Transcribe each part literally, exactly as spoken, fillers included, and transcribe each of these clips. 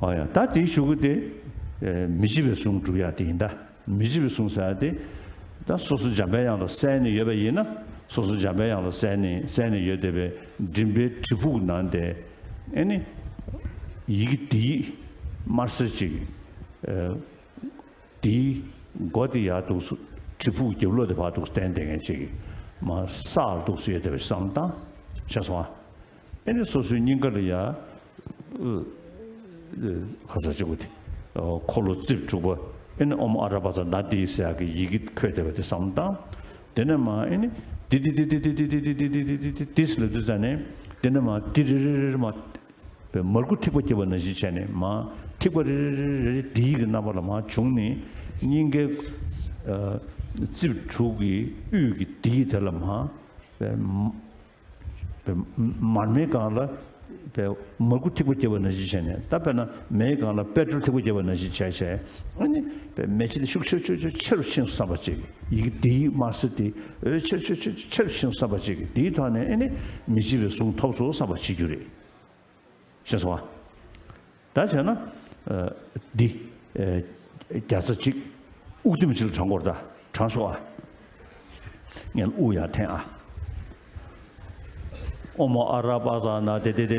ཨོ་ཡ། ད་དེའི་གཞུག་གུ་དེ་མི་འཇིགས་པའི་གཟུངས་སྒྲུབ་ཡ་དེ་ཡིན་ད། མི་འཇིགས་པའི་གཟུངས་ཟེར་ཡ་དེ་ད་སོ་སོ་འཇམ་པའི་དབྱངས་ལ་གསན་ནས་ཡོད་པ་ཡིན་ན། སོ་སོ་འཇམ་པའི་དབྱངས་ལ་གསན་ནས་གསན་ནས་ཡོད་བསྡད་པའི་མགྲིན་པའི་གྲིབ་ཕུག་ནང་དེ་ཨེ་ནི་ཡི་གེ་དེ་དམར་སེར་ཅིག་དེའི་མགོ་དེ་ཡར་འདུག་སེ་གྲིབ་ཕུག་རྒྱབ་ལོགས་དེ་ཕར་འདུག་སེ་བསྟན་བསྡད་མཁན་ཅིག་མར་ས་ལ་འདུག་སེ་ཡོད་བསྡད་པ་བསམ་བཏང་། ཤེས་སོང་ཨ། ཨེ་ནི་སོ་སོའི་སྙིང་ག་ལ་ཡ། ཁ་ས་གཅིག་པུ་དེ། འཁོར་ལོ་རྩིབས་དྲུག་པ། ཨེ་ནི་ཨོཾ་ཨ་ར་པ་ཙ་ན་དྷཱིཿ་ཟེར་ཡག་གི་ཡི་གེ་འཁོད་བསྡད་པ་དེ་བསམ་བཏང་། དེ་ནས་མར་ཨེ་ནི་དི་དི་དི་དི་ཟེར་ལབ་དུས་ཙ་ནས། དེ་ནས་མར་དི་རི་རི་རི་རི་མར་མར་ཁུ་ཐིགས་པ་བརྒྱབ་པ་ནང་བཞིན་བྱས་ནས་མར་ཐིགས་པ་རེ་རེ་རེ་རེ་དྷཱིཿ་གི་རྣམ་པ་ལ་མར་བྱུང་ནས་སྙིང་གའི་རྩིབས་དྲུག་གི་དབུས་ཀྱི་དྷཱིཿ་དེ་ལ་མར་པའི་མར་མེའི་སྒང་ལ་པའི་མར་ཁུ་ཐིགས་པ་བརྒྱབ་པ་ནང་བཞིན་བྱས་ནས། ད་དཔེར་ན་མེའི་སྒང་ལ་པེ་ཊྲོལ་ཐིགས་པ་བརྒྱབ་པ་ནང་བཞིན་བྱས་བྱས། ཨ་ནི་པའི་མེ་ལྕེ་དེ་ཤུགས་ཆེ་ཆེ་ཆེ་ཆེ་རུ་ཕྱིན་སོང་བསམ་པ་ཅིག་ཡི་གེ་དྷཱིཿ་དམར་སེར་དེ་འོད་ཆེ་ཆེ་ཆེ་ཆེ་ཆེ་རུ་ཕྱིན་སོང་བསམ་པ་ཅིག་དེའི་ཐོག་ནས་ཨ་ནི་མི་འཇིགས་པའི་གཟུངས་ཐོབ་སོང་བསམ་པ་བྱེད་རྒྱུ་རེད། ཤེས་སོང་ཨ། ད་བྱས་ན། འདི། བརྒྱ་རྩ་གཅིག་དབུགས་ཐིམ་གཅིག་ལ་བགྲང་དགོས་རེད་ད། བགྲང་ཤོག་ཨ། ངས་དབུགས་ཡར་འཐེན་ཨ། ཨོཾ་ཨ་ར་པ་ཙ་ན་དྷཱིཿ་དེ།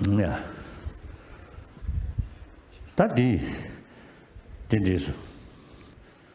ཡ། ད་འདི། དེ་འདྲས་སུ།